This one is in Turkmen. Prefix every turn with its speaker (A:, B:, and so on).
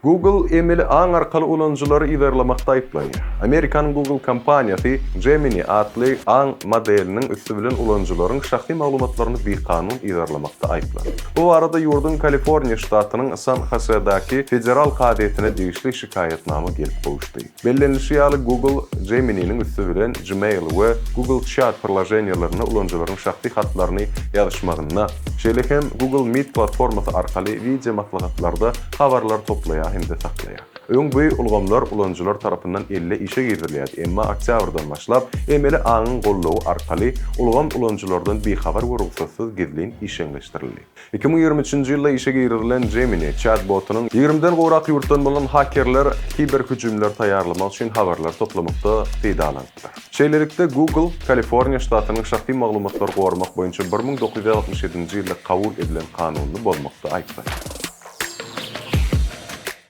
A: Google emeli aň arkaly ulanyjylary yzarlamakda aýyplanýar. Amerikanyň Google kompaniýasy Gemini atly aň modeliniň üsti bilen ulanyjylaryň şahsy maglumatlaryny bikanun yzarlamakda aýyplandy. Bu barada ýurduň Kaliforniýa ştatynyň San-Hosedäki federal kazyýetine degişli şikaýatnama gelip gowuşdy. Bellenilişi ýaly, Google Gemini-niň üsti bilen Gmail we Google Chat priloženiýalarynda ulanyjylaryň şahsy hatlaryny ýazyşmagynda, şeýle hem Google Meet platformasy arkaly wideo maslahatlarda habarlary toplaýar hem-de saklaýar. Öň bu ulgamlar ulanyjylar tarapyndan elle işe girizilýärdi, emma oktýabrdan başlap emeli aňyň goldawy arkaly ulgam ulanyjylardan bihabar we rugsatsyz gizlin işjeňleşdirildi. 2023-nji ýylda işe girizilen Gemini çat-botunyň ýigrimiden gowrak ýurtdan bolan hakerler kiberhüjümler taýýarlamak üçin habarlary toplamakda peýdalanypdyr. Şeýlelikde, Google Kaliforniýa ştatynyň şahsy maglumatlary goramak boýunça 1967-nji ýylda kabul edilen kanunyny bozmakda aýyplanýar.